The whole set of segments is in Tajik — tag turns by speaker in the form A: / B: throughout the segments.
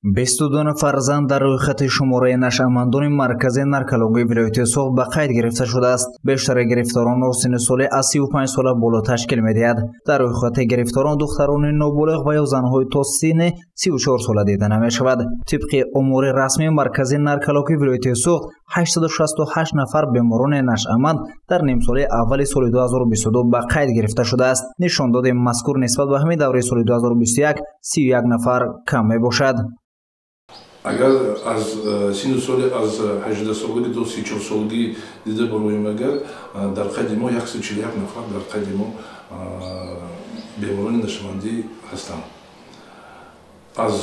A: 22 нафар зан дар рӯйхати шумораи нашъамандони маркази наркологии вилояти Суғд ба қайд гирифта шудааст. Бештари гирифторонро синни соли аз 35 сола боло ташкил медиҳад. Дар рӯйхати гирифторон духтарони ноболиғ ва ё занҳои то синни 34 сола дида намешавад. Тибқи омори расмии маркази наркологии вилояти Суғд, 868 нафар беморони нашъаманд дар нимсолаи аввали соли 2022 ба қайд гирифта шудааст. Нишондоди мазкур нисбат ба ҳамин давраи соли 2021 31 нафар кам мебошад.
B: Агар аз синну соли аз 18 солагӣ то 34 солагӣ дида бароем, агар дар қайди мо 141 нафар дар қайди мо беморони нашъамандӣ ҳастанд. Аз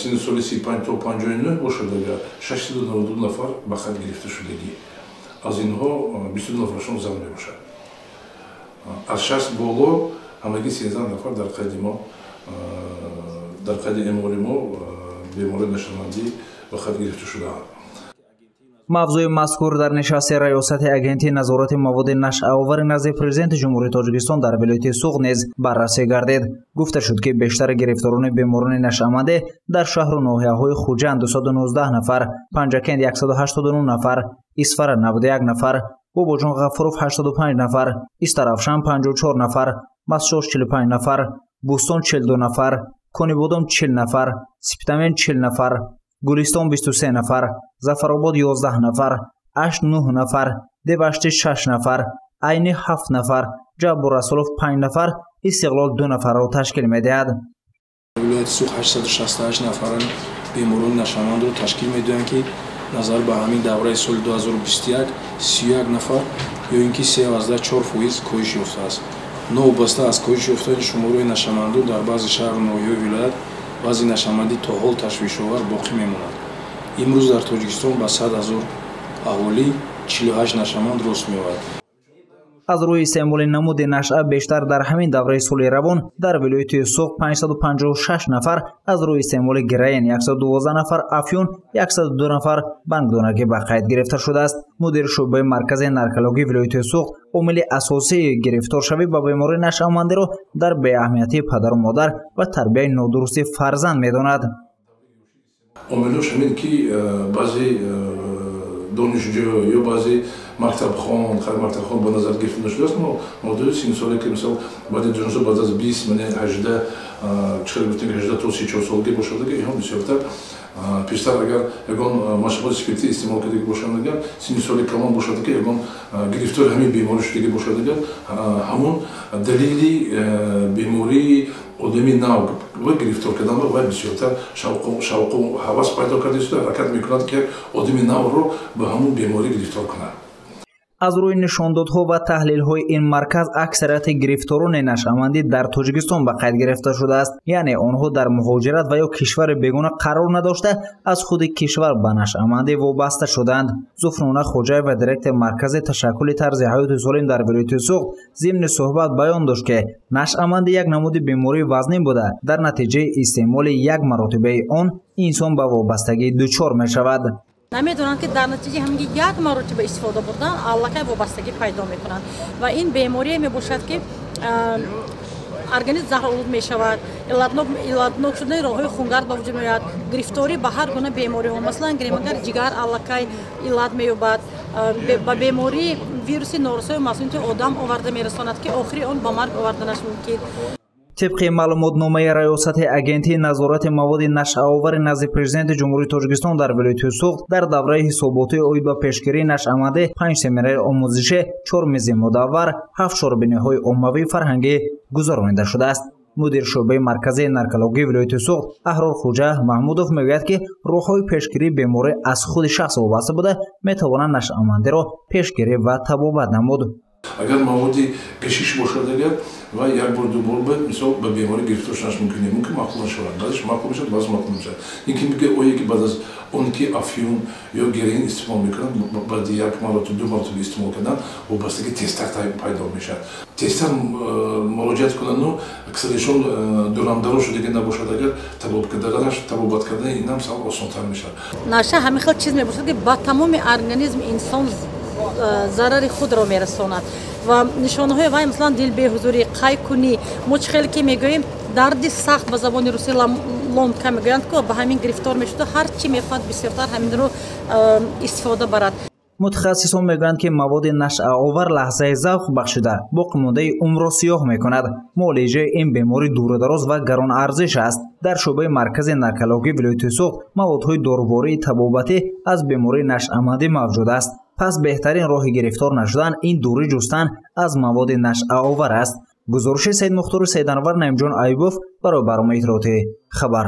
B: синну соли 35 то 59 бошад, агар 692 нафар ба қайд гирифта шудагӣ, аз инҳо 22 нафарашон зан мебошад. Аз 60 боло ҳамагӣ 13 нафар дар қайди мо, дар қайди эмори мо бемории нашъамандӣ ба қайд гирифта шудаанд.
A: Мавзӯи мазкур дар нишасти раёсати агентии назорати маводи нашъаовари назди президенти Ҷумҳурии Тоҷикистон дар вилояти Суғд низ баррасӣ гардид. Гуфта шуд, ки бештари гирифторони беморони нашъамандӣ дар шаҳру ноҳияҳои Хуҷанд 219 нафар, Панҷакент 189 нафар, Исфара 91 нафар, Бобоҷон Ғафуров 85 нафар, Истаравшан 54 нафар, Мастшош 45 нафар, Бӯстон 42 нафар, Конибодом 40 нафар, Спитамен 40 нафар, Гулистон 23 нафар, Зафаробод 11 нафар, Ашт 9 нафар, Деваштӣ 6 нафар, Айнӣ 7 нафар, Ҷаббор Расулов 5 нафар, Истиқлол 2 нафарро ташкил медиҳад.
C: Вилояти Суғд 868 нафаран беморони нашъамандро ташкил медиҳанд, ки назар ба ҳамин давраи соли 2021 31 нафар ё ин ки 3,4% коҳиш ёфтааст. Новобаста аз коҳиш ёфтани шумораи нашъамандон дар баъзе шаҳру ноҳияҳои вилоят вазъи нашъамандӣ то ҳол ташвишовар боқӣ мемонад. Имрӯз дар Тоҷикистон ба 100 ҳазор аҳолӣ 48 нашъаманд рост меояд.
A: Аз рӯи истеъмоли намуди нашъа бештар дар ҳамин давраи соли равон дар вилояти Суғд 556 нафар аз рӯи истеъмоли героин 112 нафар, афюн 102 нафар бангдонагӣ ба қайд гирифта шудааст. Мудири шӯъбаи маркази наркологии вилояти Суғд омили асосии гирифторшавӣ ба бемории нашъамандиро дар беаҳамиятии падару модар ва тарбияи нодурусти фарзанд медонад.
B: Омилош ҳамин ки баъзе донишҷӯ ё баъзе мактабхон, хайр, мактабхон ба назар гирифта нашудааст, но моддаи синну соле ки мисол баъди донишҷӯ баъд аз 20, мане 18, чӣ гуфтем, 18 то 34 солагӣ бошад, агар инҳо бисёртар пештар агар ягон машруботи спиртӣ истеъмол кардагӣ бошанд, агар синни соли калон бошад, агар ягон гирифтори ҳамин беморӣ шудагӣ бошад, агар ҳамон далели бемории одами нав ва гирифтор кардан вай бисёртар шавқу ҳавас пайдо карда истода, ҳаракат мекунад, ки як одами навро ба ҳамон беморӣ гирифтор кунад.
A: Аз рӯи нишондодҳо ва таҳлилҳои ин марказ аксарияти гирифторони нашъамандӣ дар Тоҷикистон ба қайд гирифта шудааст, яъне онҳо дар муҳоҷират ва ё кишвари бегона қарор надошта, аз худи кишвар ба нашъамандӣ вобаста шудаанд. Зуфнона Хоҷаева, директори маркази ташаккули тарзи ҳаёти солим дар вилояти Суғд, зимни суҳбат баён дошт, ки нашъамандӣ як намуди бемории вазнин буда, дар натиҷаи истеъмоли як маротибаи он инсон ба вобастагӣ дучор мешавад.
D: Намедонанд, ки дар натиҷаи ҳамин як маротиба истифода бурдан аллакай вобастагӣ пайдо мекунанд ва ин беморие мебошад, ки организм заҳролуд мешавад, иллатнок шудани роҳҳои хунгард ба вуҷуд меояд, гирифторӣ ба ҳар гуна бемориҳо, масалан, гирем агар, ҷигар аллакай иллат меёбад, ба бемории вируси норасои масунияти одам оварда мерасонад, ки охири он ба марг оварданаш мумкин.
A: Тибқи маълумотномаи раёсати агентии назорати маводи нашъаовари назди президенти Ҷумҳурии Тоҷикистон дар вилояти Суғд дар давраи ҳисоботӣ оид ба пешгирии нашъамандӣ панҷ семинари омӯзишӣ, чор мизи мудаввар, ҳафт чорабиниҳои оммавии фарҳангӣ гузаронида шудааст. Мудири шӯъбаи марказии наркологии вилояти Суғд Аҳрор Хуҷа Маҳмудов мегӯяд, ки роҳҳои пешгирии беморӣ аз худи шахс вобаста буда, метавонад нашъамандиро пешгирӣ ва табобат намуд.
B: Агар маводи гашиш бошад, агар ва як бор, ду бор ба мисол ба беморӣ гирифтор шуданаш мумкин, мумкин маъқул нашавад, баъзеш маъқул мешавад, баъзе маъқул мешавад. Ин ки мега оне ки баъд аз он ки афюн ё героин истифода мекунанд, баъди як маротиба, ду маротиба истифода кардан вобастагӣ тезтар пайдо мешавад. Тезтар муроҷиат кунанду аксаришон дурамдаро шудагӣ набошад, агар табобат кардани инам сал осонтар мешавад.
D: Наша ҳамин хел чиз мебошад, ки ба тамоми организми инсон зарари худро мерасонад ва нишонаҳои вай, масалан, дилбеҳузурӣ, қайкунӣ, мо чӣ хеле ки мегӯем, дарди сахт, ба забони русӣ Ломка мегӯянд, ку ба ҳамин гирифтор мешуду ҳар чӣ мехоҳад, бисёртар ҳаминро истифода барад.
A: Мутахассисон мегӯянд, ки маводи нашъаовар лаҳзаи завқ бахшида, боқимондаи умрро сиёҳ мекунад. Муолиҷаи ин беморӣ дурудароз ва гаронарзиш аст. Дар шӯъбаи маркази наркологии вилояти Суғд маводҳои дорувории табобатӣ аз бемории нашъамандӣ мавҷуд аст. Пас беҳтарин роҳи гирифтор нашудан ин дурӣ ҷустан аз маводи нашъаовар аст. Гузориши Саидмухтору Саиданвар, Наимҷон Аюбов барои барномаи иттилоотии «Хабар».